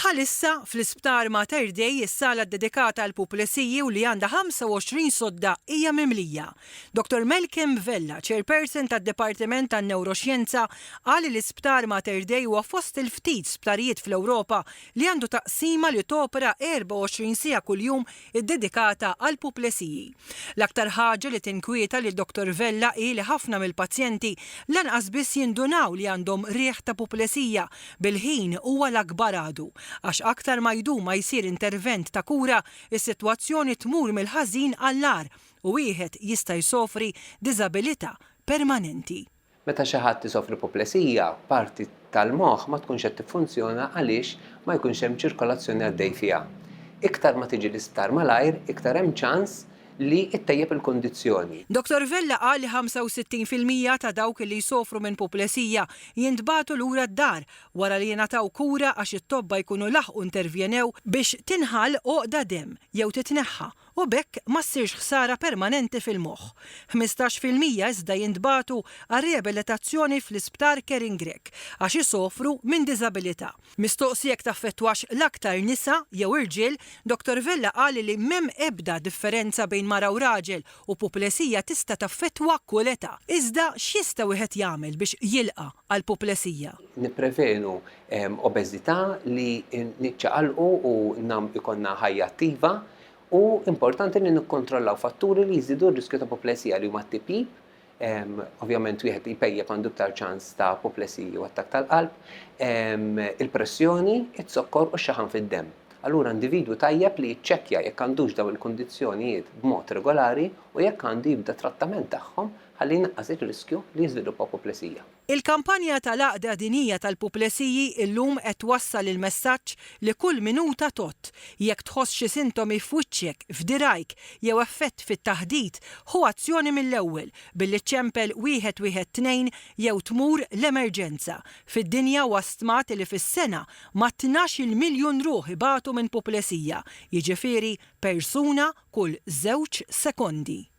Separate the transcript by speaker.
Speaker 1: Bħalissa, fl-Isptar Mater Dei, is-sala ddedikata għall-puplesiji u li għandha 25 sodda hija mimlija. Dottor Malcolm Vella, Chairperson tad-Dipartiment tan-Newroxjenza, qal li l-Isptar Mater Dei huwa fost il-ftit sptarijiet fl-Ewropa li għandu taqsima li topera 24 siegħa kuljum iddedikata għall-puplesiji. L-aktar ħaġa li tinkwieta lil Dottor Vella hi li ħafna mill-pazjenti lanqas biss jindunaw li għandhom riħ ta' puplesija, bil-ħin huwa l-akbar għadu. Għax aktar ma jdum ma jsir intervent ta' kura, is-sitwazzjoni tmur mill-ħażin għall-agħar u wieħed jista' jsofri diżabilità permanenti.
Speaker 2: Meta xi ħadd isofri puplesija, parti tal-moħħ ma tkunx qed tiffunzjona għaliex ma jkunx hemm ċirkolazzjoni għaddej fiha. Iktar ma tiġi l-isptar malajr, iktar hemm ċans li ttejjeb il-kundizzjoni.
Speaker 1: Dottor Vella qal li 65% ta' dawk li jsofru minn puplesija jintbagħtu lura d-dar wara li jingħataw kura għax it-tobba jkunu laħqu intervjenew biex tinħall għoqda demm jew titneħħa u b'hekk ma ssirx ħsara permanenti fil-moħħ. 15% iżda jintbagħtu għar-riabilitazzjoni fl-Isptar Karen Grech għax isofru minn diżabilità. Mistoqsi jekk taffettwax l-aktar nisa jew irġiel, Dottor Vella qal li m'hemm ebda differenza bejn mara u raġel u puplesija tista' taffettwa kull età. Iżda x'jista' wieħed jagħmel biex jilqa' għall-puplesija?
Speaker 2: Nipprevenu obeżità, li niċċaqalqu u ikollna ħajja attiva, U importanti li nikkontrollaw fatturi li jżidu r-riskju ta' apoplesija li huma t-tipjip, ovvjament wieħed li jpejjep għandu iktar ċans ta' apoplesiji u attakk tal-qalb, il-pressjoni, iz-zokkor u x-xaħam fid-demm. Allura individwu tajjeb li jiċċekkja jekk għandux dawn il-kundizzjonijiet b'mod regolari u jekk għandu jibda trattament tagħhom ħalli jnaqqas ir-riskju li jiżviluppa apoplesija.
Speaker 1: Il-kampanja tal-Għaqda Dinjija tal-Puplesiji illum qed twassal il-messaġġ li kull minuta tgħodd. Jekk tħoss xi sintomi f'wiċċek, f'dirgħajk jew effett fit-taħdit, ħu azzjoni mill-ewwel billi ċċempel 112 jew tmur l-emerġenza. Fid-dinja huwa stmat li fis-sena mat-tnax-il miljun ruħ ibatu minn puplesija, jiġifieri persuna kull żewġ sekondi.